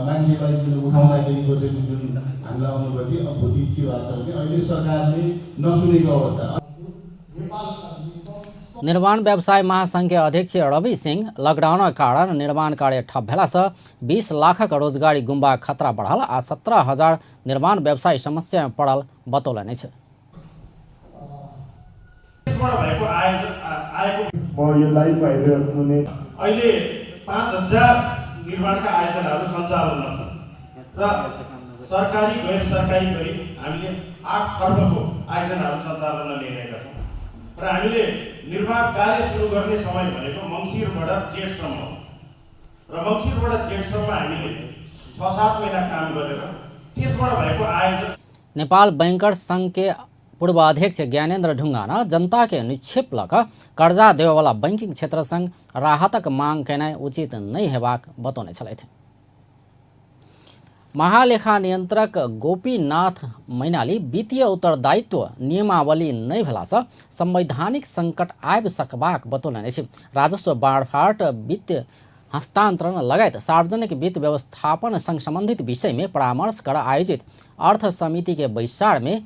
Speaker 18: मान्छेलाई जुन उठाउँदाखेरिको चाहिँ जुन हामीलाई अनुभूति के भएको छ भने अहिले सरकारले नसुनेको अवस्था।
Speaker 1: निर्माण व्यवसाय महासंघ के अध्यक्ष रवि सिंह लॉकडाउन कारण निर्माण कार्य ठप भेला से 20 लाखक रोजगारी गुम्बा खतरा बढ़ल आ 17,000 निर्माण व्यवसाय समस्या में पड़ल बतौलनि अछि।
Speaker 19: म यो लाइभमा हेरिरहेको हुने अहिले 5,000 निर्माणका आयोजनाहरू सञ्चालनमा छन् र सरकारी गैर सरकारी गरी हामीले 8 खर्बको आयोजनाहरू सञ्चालनमा ल्याइरहेका छौँ र हामीले निर्माण कार्य सुरु गर्ने समय भनेको मङ्सिरबाट जेठसम्म हो र मङ्सिरबाट जेठसम्म हामीले 6-7 महिना काम गरेर त्यसबाट भएको आयोजन।
Speaker 1: नेपाल बैंकर्स संघ के पूर्व अध्यक्ष ज्ञानेन्द्र ढुङ्गाना जनता के निक्षेप लक कर्जा देववाला बैंकिंग क्षेत्र संग राहतक मांग केनाइ उचित नहीं हेबाक बतौने छलथि। महालेखा नियंत्रक गोपीनाथ मैनाली वित्तीय उत्तरदायित्व नियमावली नहीं भेला से संवैधानिक संकट आबि सकबाक बतौलनि अछि। राजस्व बाँडफाँट, वित्त हस्तांतरण लगायत सार्वजनिक वित्त व्यवस्थापन संग संबंधित विषय में परामर्श कर आयोजित अर्थ समिति के बैसार में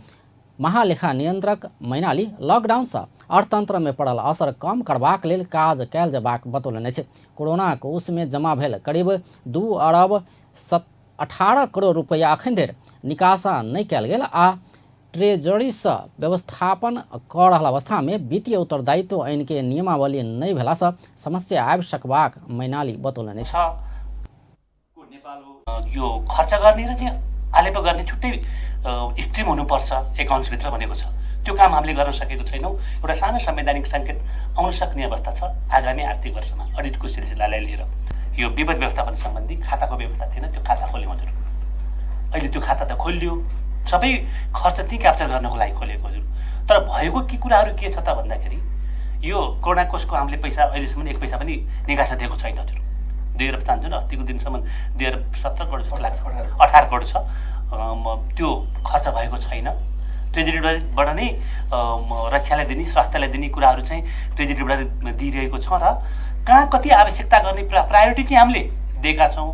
Speaker 1: महालेखा नियंत्रक मैनाली लॉकडाउन से अर्थतंत्र में पड़ल असर कम करबाक लेल काज कयल जेबाक बतौलनि अछि। कोरोना कोष में जमा भेल करीब 2 अरब 18 करोड़ रुपया अखन धरि निकासा नहीं कयल गेल आ ट्रेजरी से व्यवस्थापन कर रहल अवस्था में वित्तीय उत्तरदायित्व ऐन के नियमावली नहीं भेला से समस्या आबि सकबाक मैनाली बतौलनि अछि।
Speaker 20: यो खर्च गर्ने र चाहिँ आलेप गर्ने छुट्टै स्ट्रिम हुनुपर्छ एकाउन्ट्सभित्र भनेको छ। त्यो काम हामीले गर्न सकेको छैनौँ। एउटा सानो संवैधानिक सङ्केत आउन सक्ने अवस्था छ आगामी आर्थिक वर्षमा अडिटको सिलसिलालाई लिएर। यो विपद व्यवस्थापन सम्बन्धी खाताको व्यवस्था थिएन, त्यो खाता खोल्यौँ हजुर। अहिले त्यो खाता त खोलियो, सबै खर्च त्यहीँ क्याप्चर गर्नको लागि खोलेको हजुर। तर भएको के कुराहरू के छ त भन्दाखेरि यो कोरोना कोषको हामीले पैसा अहिलेसम्म 1 पैसा पनि निकासा दिएको छैन हजुर। 2 अरब चाहन्छ अस्तिको दिनसम्म 217 करोड जस्तो लाग्छ, 18 करोड छ, त्यो खर्च भएको छैन। ट्रेजेरीबाट नै रक्षालाई दिने स्वास्थ्यलाई दिने कुराहरू चाहिँ ट्रेजेरीबाट दिइरहेको छ र कहाँ कति आवश्यकता गर्ने प्रायोरिटी चाहिँ हामीले दिएका छौँ।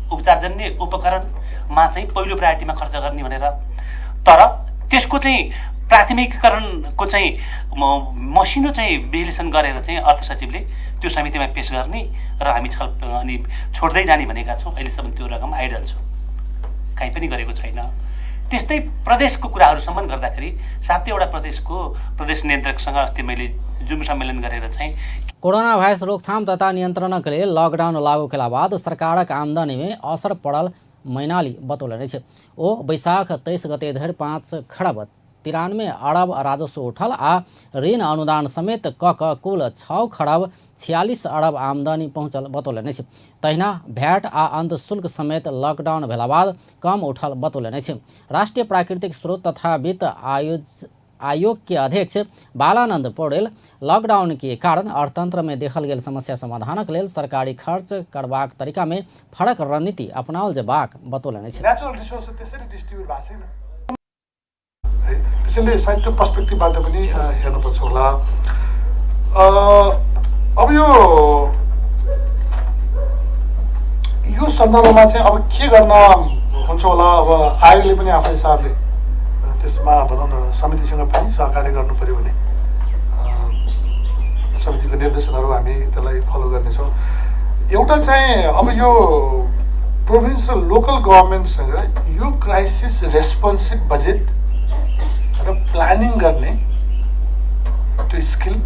Speaker 20: उपचारजन्य उपकरणमा चाहिँ पहिलो प्रायोरिटीमा खर्च गर्ने भनेर, तर त्यसको चाहिँ प्राथमिकीकरणको चाहिँ मसिनो चाहिँ विश्लेषण गरेर चाहिँ अर्थ सचिवले त्यो समितिमा पेश गर्ने र हामी अनि छोड्दै जाने भनेका छौँ। अहिलेसम्म त्यो रकम आइडल छ, कहीँ पनि गरेको छैन। त्यस्तै प्रदेशको कुराहरूसम्म गर्दाखेरि 7वटा प्रदेश नियन्त्रकसँग अस्ति मैले जुम सम्मेलन गरेर चाहिँ
Speaker 1: कोरोना भाइरस रोकथाम तथा नियन्त्रणका लिए लॉकडाउन लागू केला बाद सरकारक आमदनी में असर पड़ल मैनाली बतौलनि छै। ओ बैसाख 23 गते धरि 5 खरब 93 अरब राजस्व उठल आ ऋण अनुदान समेत कुल 6 खरब 46 अरब आमदनी पहुँचल बतौलनि छै। तहिना भैट आ अन्त शुल्क समेत लॉकडाउन भेला बाद कम उठल बतौलनि छै। राष्ट्रीय प्राकृतिक स्रोत तथा वित्त आयोग के अध्यक्ष बालानंद पौडेल लॉकडाउन के कारण अर्थतंत्र में देखल गेल समस्या समाधानक लेल सरकारी खर्च करबाक तरीका में फरक रणनीति अपनाओल जेबाक बतौलनि छै।
Speaker 19: नेचुरल रिसोर्स त्यसरी डिस्ट्रिब्युट भएको छैन, त्यसैले सायद त्यो पर्सपेक्टिभबाट पनि हेर्नुपर्छ होला। अब यो सन्दर्भमा चाहिँ अब के गर्न हुन्छ होला। अब आयोगले पनि आफ्नो हिसाबले त्यसमा भनौँ न समितिसँग पनि सहकार्य गर्नु पर्यो भने समितिको निर्देशनहरू हामी त्यसलाई फलो गर्नेछौँ। एउटा चाहिँ अब यो प्रोभिन्स र लोकल गभर्मेन्टसँग यो क्राइसिस रेस्पोन्सिभ बजेट र प्लानिङ गर्ने त्यो स्किल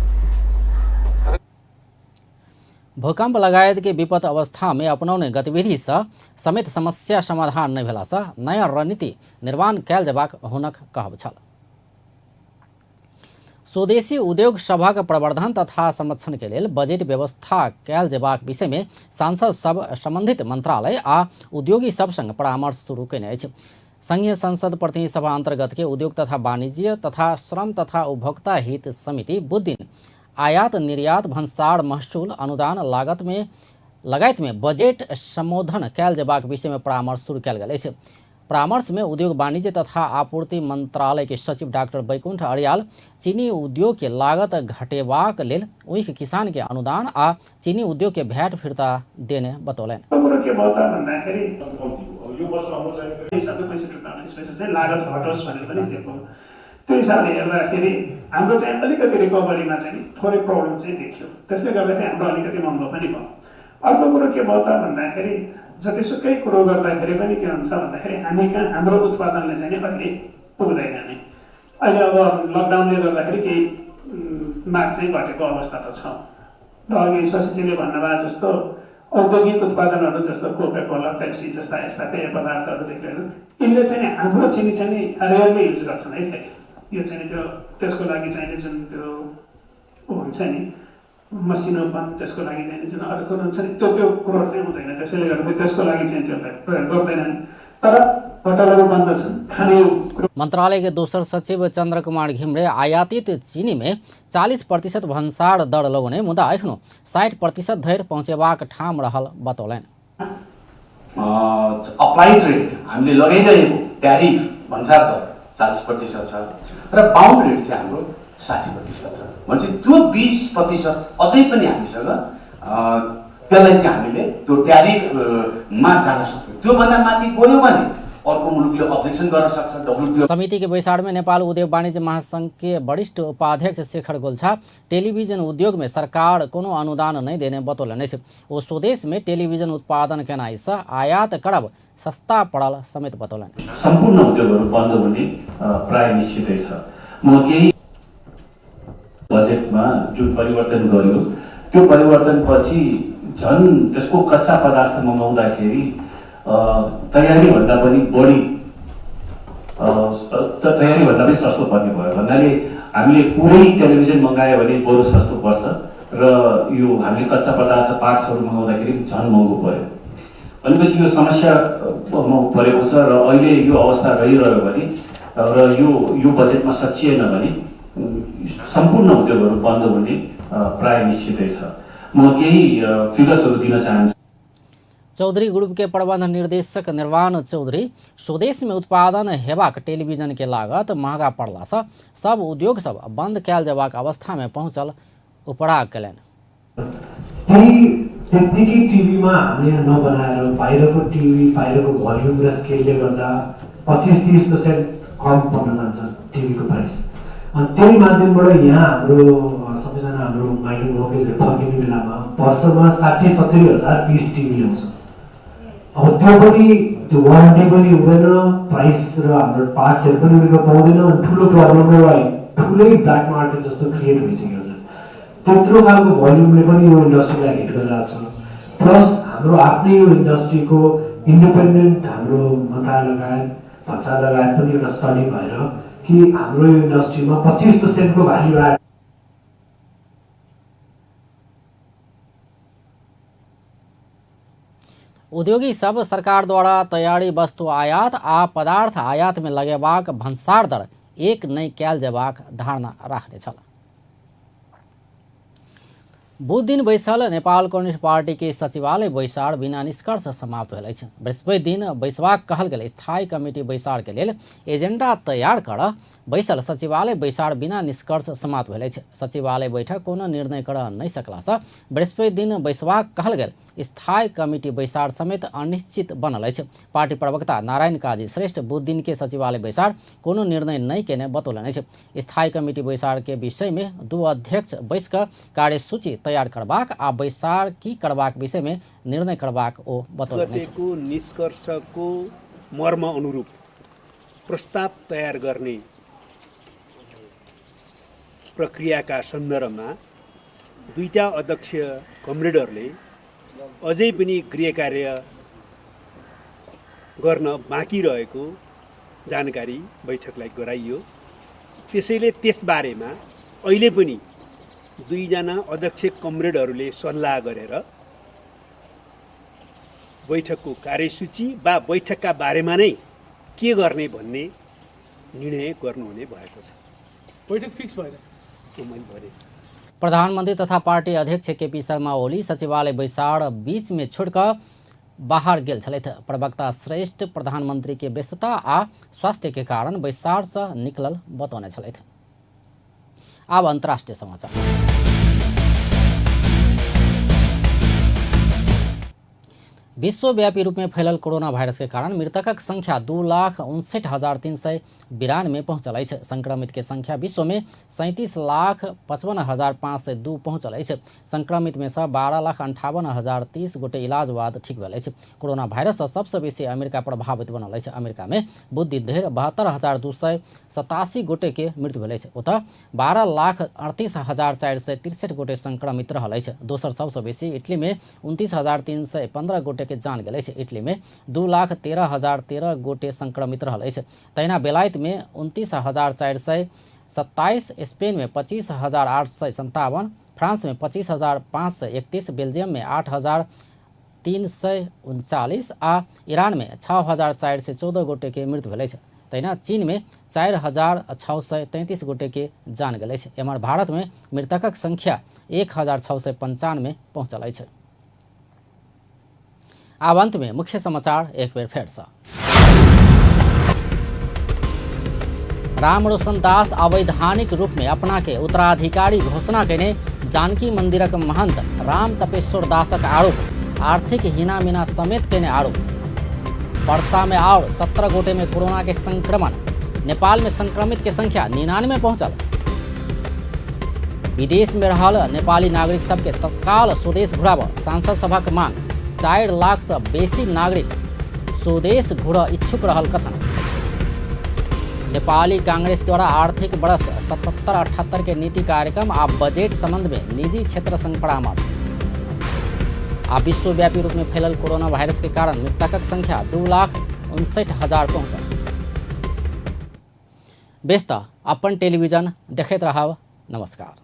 Speaker 1: भूकंप लगायत के विपद अवस्था में अपनाउने गतिविधि से समेत समस्या समाधान नहीं भेला से नया रणनीति निर्माण कैल जेबाक हुनक कहब छल। स्वदेशी उद्योग सभक प्रवर्धन तथा संरक्षण के लिए बजट व्यवस्था कैल जेबाक विषय में सांसद सब संबंधित मंत्रालय आ उद्योगी सब संग परामर्श शुरू कयने अछि। संघीय संसद प्रतिनिधि सभा अंतर्गत के उद्योग तथा वाणिज्य तथा श्रम तथा उपभोक्ता हित समिति बुध दिन आयात निर्यात भंसार महसूल अनुदान लगायत में बजट संबोधन कैल जेबाक विषय में परामर्श शुरू कयल गेल अछि। परामर्श में उद्योग वाणिज्य तथा आपूर्ति मंत्रालय के सचिव डॉक्टर बैकुंठ अरियाल चीनी उद्योग के लागत घटेबाक लेल ऊख किसान के अनुदान आ चीनी उद्योग के भैट फिर्ता देने बतौलनि।
Speaker 19: त्यो हिसाबले हेर्दाखेरि हाम्रो चाहिँ अलिकति रिकभरीमा चाहिँ थोरै प्रब्लम चाहिँ देखियो। त्यसले गर्दाखेरि हाम्रो अलिकति महँगो पनि भयो। अर्को कुरो के भयो त भन्दाखेरि जतिसुकै कुरो गर्दाखेरि पनि के हुन्छ भन्दाखेरि हामी कहाँ हाम्रो उत्पादनले चाहिँ अहिले पुग्दैन नि। अहिले अब लकडाउनले गर्दाखेरि केही माग चाहिँ घटेको अवस्था त छ र अघि शशीजीले भन्नुभयो जस्तो औद्योगिक उत्पादनहरू जस्तो कोकाकोला पेप्सी जस्ता यस्ता पेय पदार्थहरूदेखि लिएर यिनले चाहिँ हाम्रो चिनी चाहिँ रेयरली युज गर्छन् है। यो चाहिँ त्यसको लागि चाहिँ जुन त्यो हुन्छ नि मसिनोपन त्यसको लागि चाहिँ जुन अरू कुरो हुन्छ नि त्यो कुरोहरू चाहिँ हुँदैन। त्यसैले गर्दा त्यसको लागि चाहिँ त्यसलाई प्रयोग गर्दैनन्, तर होटलहरू बन्द छन् खाने।
Speaker 1: मंत्रालय के दोसर सचिव चंद्र कुमार घिमरे आयातित चीनी में 40% भंसार दर लगाउने मुदा एखनो 60% धरि पहुँचेबाक ठाम रहल बतौलनि।
Speaker 16: अप्लाइड रेट हामीले लगाइरहेको ट्यारिफ भंसार दर 40% छ र बाउन्ड रेट चाहिँ हाम्रो 60% छ। भने त्यो 20% अझै पनि हामीसँग त्यसलाई चाहिँ हामीले त्यो ट्यारिफमा जान सक्छौँ। त्योभन्दा माथि गयो भने अर्को मुलुकले अब्जेक्सन गर्न सक्छ। WTO
Speaker 1: समिति के बैसार में नेपाल उद्योग वाणिज्य महासंघ के वरिष्ठ उपाध्यक्ष शेखर गोल्छा टेलीविजन उद्योग में सरकार कोनो अनुदान नहीं देने बतौलनि। वो स्वदेश में टेलीविजन उत्पादन केनाइ से आयात करब सस्ता पड़ल समेत बतौलनि।
Speaker 16: सम्पूर्ण उद्योगहरू बन्द हुने प्राय निश्चितै छ। म केही बजेटमा जुन परिवर्तन गर्यो त्यो परिवर्तनपछि झन् त्यसको कच्चा पदार्थ मगाउँदाखेरि तयारीभन्दा पनि बढी तयारीभन्दा पनि सस्तो पर्ने भयो। भन्नाले हामीले पुरै टेलिभिजन मगायो भने बरु सस्तो पर्छ र यो हामीले कच्चा पदार्थ पार्ट्सहरू मगाउँदाखेरि झन् महँगो पर्यो। भनेपछि यो समस्या परेको छ र अहिले यो अवस्था रहिरह्यो भने र यो बजेटमा सचिएन भने सम्पूर्ण उद्योगहरू बन्द हुने प्राय निश्चितै छ। म केही फिगर्सहरू दिन चाहन्छु।
Speaker 1: चौधरी ग्रुप के प्रबंध निर्देशक निर्वाण चौधरी स्वदेश में उत्पादन हेबाक टेलीविजन के लागत महंगा पड़ला से सब उद्योग सब बंद कैल जबाक अवस्था में पहुंचल उपराग कयलनि।
Speaker 21: त्यतिकै टिभीमा हामीले नबनाएर बाहिरको टिभी बाहिरको भोल्युम र स्केलले गर्दा 25-30% कम पर्न जान्छ टिभीको प्राइस। अनि त्यही माध्यमबाट यहाँ हाम्रो सबैजना हाम्रो माइनिङ वर्कर्सले फर्किने बेलामा वर्षमा 60-70 हजार पिस टिभी ल्याउँछ। अब त्यो पनि त्यो वारेन्टी पनि हुँदैन, प्राइस र हाम्रो पार्ट्सहरू पनि उनीहरू पाउँदैन। अनि ठुलो प्रब्लम ठुलै ब्ल्याक मार्केट जस्तो क्रिएट भइसक्यो। त्यत्रो खालको भोल्युमले पनि यो इन्डस्ट्रीलाई हिट गरिरहेको छ। प्लस हाम्रो आफ्नै यो इन्डस्ट्रीको इन्डिपेन्डेन्ट हाम्रो मन्त्रालय लगायत भन्सार लगायत पनि एउटा स्टडी भएर कि हाम्रो यो इन्डस्ट्रीमा 25% को भ्याल्यु एड
Speaker 1: उद्योगी सब सरकार द्वारा तैयारी वस्तु आयात आ पदार्थ आयात में लगेबाक भन्सार दर एक नहीं कैल जबाक धारणा राख्ने छल। बुध दिन बैसल नेपाल कम्युनिस्ट पार्टी के सचिवालय बैसार बिना निष्कर्ष समाप्त भेल अछि। बृहस्पति दिन बैसबाक कहल गेल स्थायी कमिटी बैसार के लेल एजेंडा तैयार कर बैसल सचिवालय बैसार बिना निष्कर्ष समाप्त भेल अछि। सचिवालय बैठक कोनो निर्णय कर नहीं सकला से बृहस्पति दिन बैसबाक कहल गेल स्थायी कमिटी बैसार समेत अनिश्चित बनल अछि। पार्टी प्रवक्ता नारायण काजी श्रेष्ठ बुध दिन के सचिवालय बैसार कोनो निर्णय नहीं केने बतौलन अछि। स्थायी कमिटी बैसार के विषय में दू अध्यक्ष बैस क कार्यसूची तैयार करबाक आ बैसार की करबाक विषय में निर्णय करबाक ओ बतौलन अछि।
Speaker 22: निष्कर्षको मर्म अनुरूप प्रस्ताव तयार गर्ने प्रक्रियाका सन्दर्भमा दुईटा अध्यक्ष कमरेडरले अझै पनि गृह कार्य गर्न बाँकी रहेको जानकारी बैठकलाई गराइयो। त्यसैले त्यसबारेमा अहिले पनि दुईजना अध्यक्ष कमरेडहरूले सल्लाह गरेर बैठकको कार्यसूची वा बैठकका बारेमा नै के गर्ने भन्ने निर्णय गर्नुहुने भएको छ। बैठक फिक्स भएर
Speaker 1: प्रधानमंत्री तथा पार्टी अध्यक्ष केपी शर्मा ओली सचिवालय बैसार बीच में छोड़कर बाहर गेल छलैथ। प्रवक्ता श्रेष्ठ प्रधानमंत्री के व्यस्तता आ स्वास्थ्य के कारण बैसार से निकलल बतौने छलैथ। अब अंतर्राष्ट्रीय समाचार। विश्वव्यापी रूप में फैलल कोरोना वायरस के कारण मृतकक संख्या 2,59,392 पहुंचल है। संक्रमित के संख्या विश्व में 37,55,502 पहुंचल है। संक्रमित में से 12,58,030 गोटे इलाज बाद ठीक भेल है। कोरोना वायरस से सबसे बेसी अमेरिका प्रभावित बनल है। अमेरिका में बुध दिन धरि 72,287 गोटे के मृत्यु भेल है। ओतः 12,38,463 गोटे संक्रमित रहल है। दोसर सबसे बेसी इटली में 29,315 गोटे के जान गए। इटली में 2,13,013 गोटे संक्रमित रहल है। तहिना बेलायत में 29,427, स्पेन में 25,857, फ्रांस में 25,531, बेल्जियम में 8,339 आ ईरान में 6,414 गोटे के मृत्यु भेल है। तहिना चीन में 4,633 गोटे के जान गए। एम्हर भारत में मृतकक संख्या 1,695 पहुंचल है। अब अंत में मुख्य समाचार एक बार फिर से। रामरोशन दास अवैधानिक रूप में अपना के उत्तराधिकारी घोषणा केने जानकी मंदिरक महंत राम तपेश्वर दासक आरोप, आर्थिक हिनामिना समेत केने आरोप। वर्षा में और 17 गोटे में कोरोना के संक्रमण। नेपाल में संक्रमित के संख्या 99 पहुंचल। विदेश में रहल नेपाली नागरिक सबके तत्काल स्वदेश घुराव सांसद सभा के मांग। 4 लाख से बेसी नागरिक स्वदेश घुर इच्छुक रहल कथन। नेपाली कांग्रेस द्वारा आर्थिक वर्ष 77-78 के नीति कार्यक्रम आ बजट संबंध में निजी क्षेत्र संग परामर्श। आ विश्वव्यापी रूप में फैलल कोरोना वायरस के कारण मृतकक संख्या 2,59,000 पहुंचल। व्यस्त अपन टेलीविजन देखैत रहब। नमस्कार।